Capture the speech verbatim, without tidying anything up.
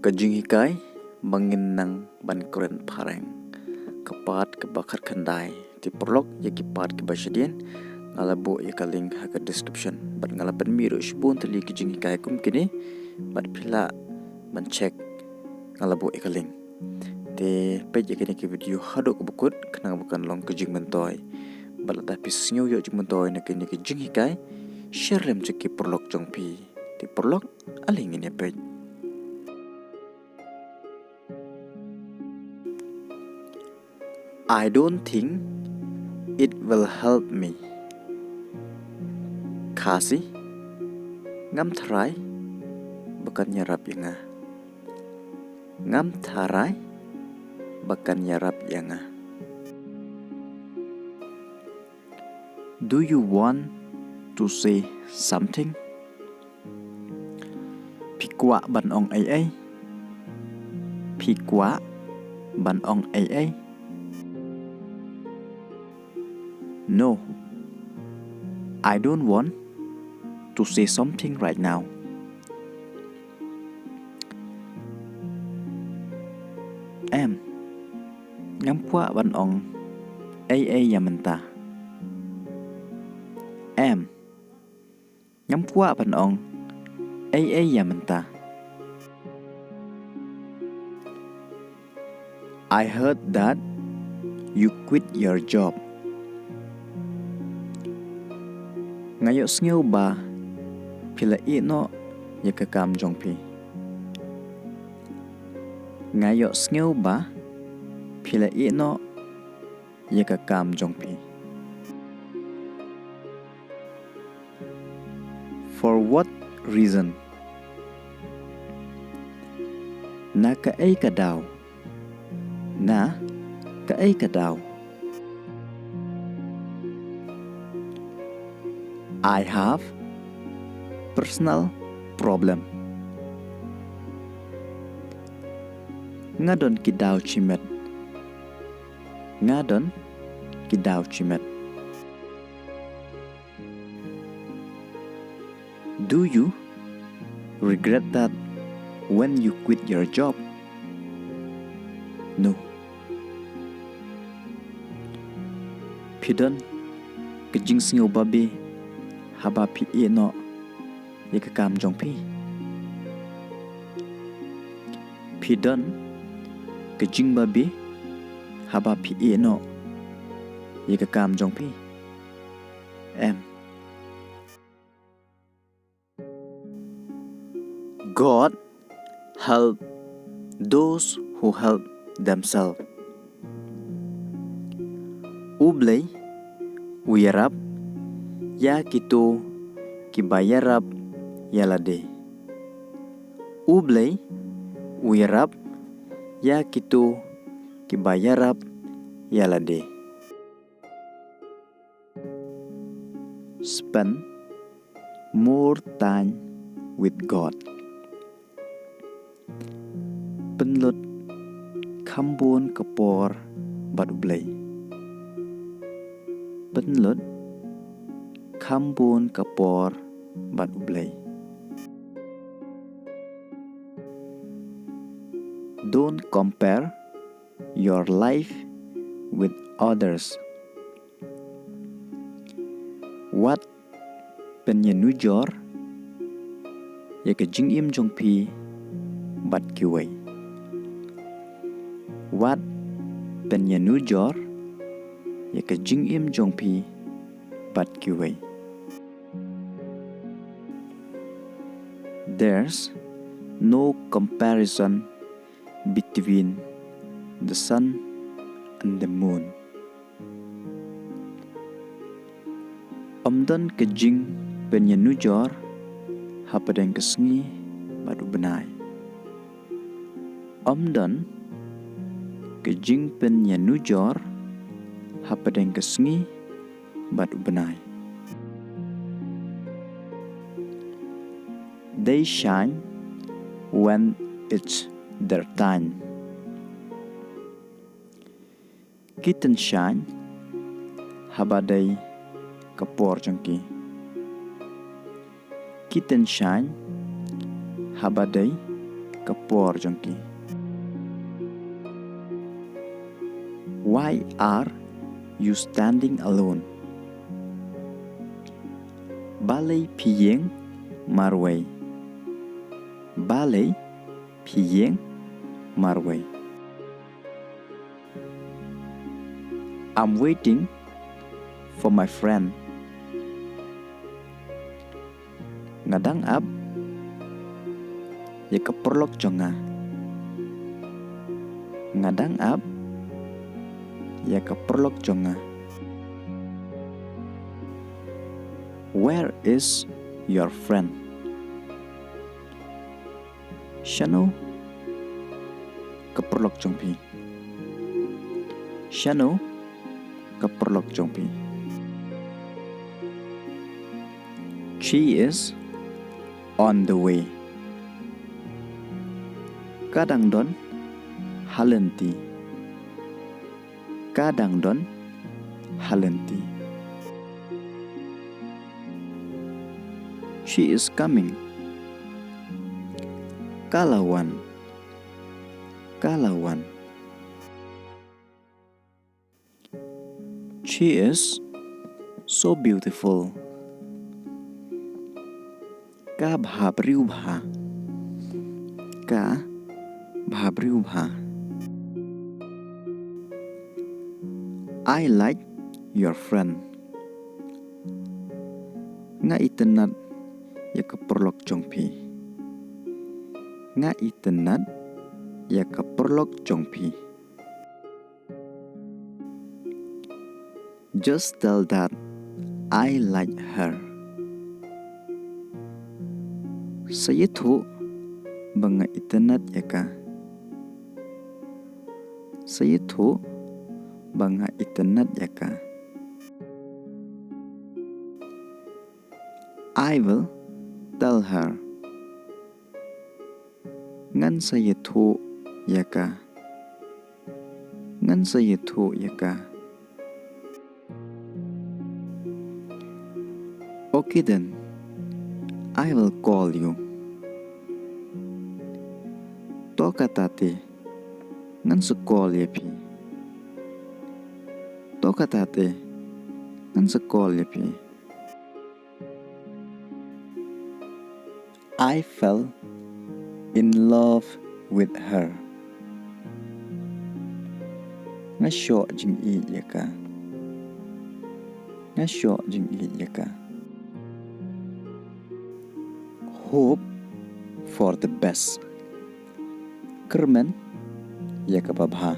Ka jinghikai ba ngin nang ban kren phareng. Ka part kaba khatkhyndai. Te paralok, ïa ki part kiba shadien nga la buh ïa ka link ha ka description. Bad nga la pynmih ruh shibun tylli ki jinghikai kum kine. Bad phi lah ban check, nga la buh ïa ka link. Te peit ïa kane ka video haduh kaba kut khnang ba kan long ka jingmyntoi. Bad lada phi sngew ïoh jingmyntoi na kane ka jinghikai, share lem sha ki paralok jong phi. Te paralok, ale ngin ïa peit. I don't think it will help me. Khasi, ngam tharai ba kan ïarap ïa nga. Ngam tharai ba kan ïarap ïa nga. Do you want to say something? Phi kwah ban ong ei ei? Phi kwah ban ong ei ei? No, I don't want to say something right now. Em, ngam kwah ban ong ei ei ïa mynta. Em, ngam kwah ban ong ei ei ïa mynta. I heard that you quit your job. Nga ïohsngew ba phi la ïeh noh ïa ka kam jong phi. Nga ïohsngew ba phi la ïeh noh ïa ka kam jong phi. For what reason? Na kaei ka daw? Na kaei ka daw? I have personal problem. Nga don ki daw shimet. Nga don ki daw shimet. Do you regret that when you quit your job? No. Phi don ka jingsngew babe haba phi ïeh noh ïa ka kam jong phi? Phi don ka jingbabe haba phi ïeh noh ïa ka kam jong phi? Em. God help those who help themselves. U Blei u ïarap ïa kito kiba ïarap ïa lade. U Blei u ïarap ïa kito kiba ïarap ïa lade. Spend more time with God. Pynlut kham bun ka por bad U Blei. Pynlut kham bun ka por bad U Blei. Don't compare your life with others. Wat pynïanujor ïa ka jingim jong phi bad kiwei. Wat pynïanujor ïa ka jingim jong phi bad kiwei. There's no comparison between the sun and the moon. Ym don ka jingpynïanujor hapdeng ka sngi bad u bnai. Ym don ka jingpynïanujor hapdeng ka sngi bad u bnai. They shine when it's their time. Ki tynshaiñ haba dei ka por jong ki. Ki tynshaiñ haba dei ka por jong ki. Why are you standing alone? Balei phi ïeng marwei? Balei phi ïeng marwei? I'm waiting for my friend. Nga dang ap ïa ka paralok jong nga. Nga dang ap ïa ka paralok jong nga. Where is your friend? Shano ka paralok jong phi? Shano ka paralok jong phi? She is on the way. Ka dang don ha lynti. Ka dang don ha lynti. She is coming. Ka la wan. Ka la wan. She is so beautiful. Ka bha briew bha. Ka bha briew bha. I like your friend. Nga itynnad ïa ka paralok jong phi. Nga itynnad ïa ka paralok jong phi. Just tell Dad I like her. Sa ïathuh ba nga itynnad ïa ka. Sa ïathuh ba nga itynnad ïa ka. I will tell her. Ngan sa ïathuh ïa ka. Ngan sa ïathuh ïa ka. Okay then, I will call you. To kata te, ngan sa call ïa phi. To kata te, ngan sa call ïa phi. I fell in love with her. Nga shoh jingïeit ïa ka. Nga shoh jingïeit ïa ka. Hope for the best. Kyrmen ïa kaba bha.